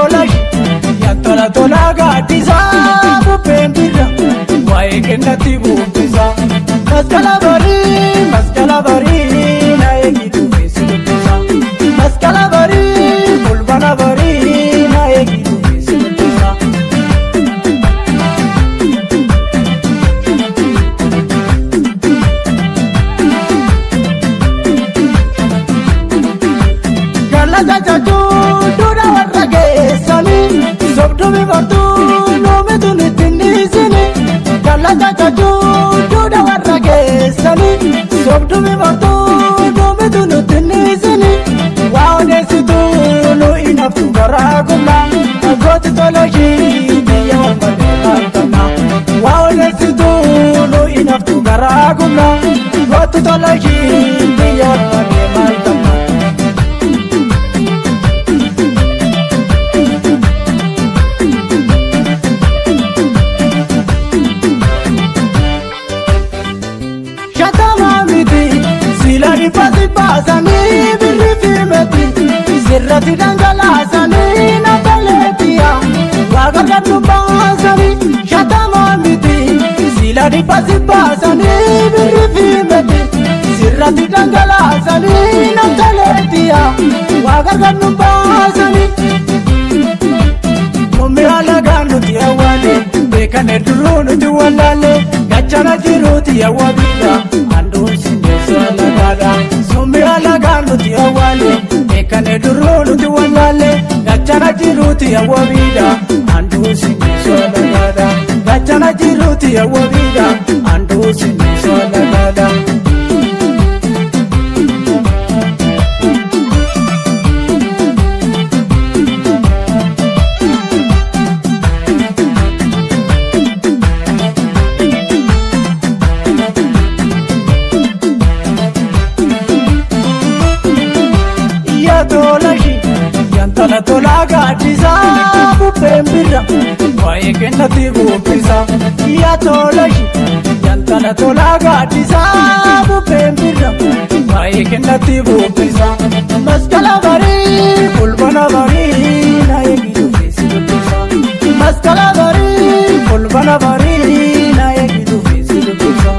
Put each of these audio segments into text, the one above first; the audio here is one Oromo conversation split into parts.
tola yantala tola gaaddisa bubbeen birra waa'ee kennatti bubbisa. Masqala barii na eegi dhufeessi dubbisa. Masqala barii fulbaana barii na eegi dhufeessi dubbisa. Galata jajuu duudha warra geessanii sobduu bartuu nuumitu nutti dhiisini. Galata jajuu duudha warra geessanii sobduu bartuu nuumitu nutti dhiisini. Waa odeessituu nu inaftu garaa gumna gooti tolashii biyya walmalee maaltama. Waa odeessituu nu inaftu garaa gumna gooti tolashii biyya walmalee maaltama. Shatama miti sila dhibba baasanii birri firmeti sirratti dhangalaasanii nataleetiya waa gargaarnu baasanii. Shatama miti sila dhibba baasanii birri firmeti sirratti dhangalaasanii nataleetiya waa gargaarnu baasanii. Mummi alagaan nuti awwaale beekan duruu nuti wallaale gachana jiruuti yawwa biyya anduun sinyeessa alagaadha. Mummi alagaan nuti awwaale beekan duruu nuti wallaale gachana jiruuti yawwa biyya anduun sinyeessa alagaadha. Gachana jiruuti yawwa biyya anduun sinyeessa alagaadha. Tola yantala tola gaaddisa bubbeen birra waa'ee kennatti bubbisa. Yaa tola yantala tola gaaddisa bubbeen birra waa'ee kennatti bubbisa. Masqala barii fulbaana barii na eegi dhufeessi dubbisa. Masqala barii fulbaana barii na eegi dhufeessi dubbisa.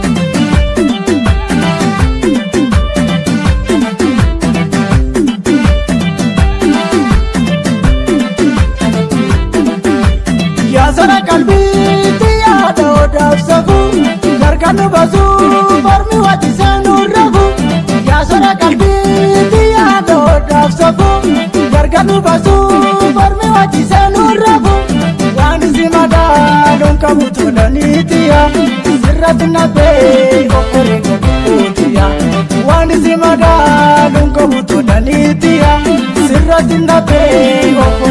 Yaasana qalbiitti yaada odaaf safu gargaarnu baasu mormi wajjisee nu rafu. Yaasana qalbiitti yaada odaaf safu gargaarnu baasu mormi wajjisee nu rafu. Waan si madaaluun qabu tolaniitiya sirratti nafee okkoree godhuutiya. Waan si madaaluun qabu tolaniitiya sirratti nafee okkoree.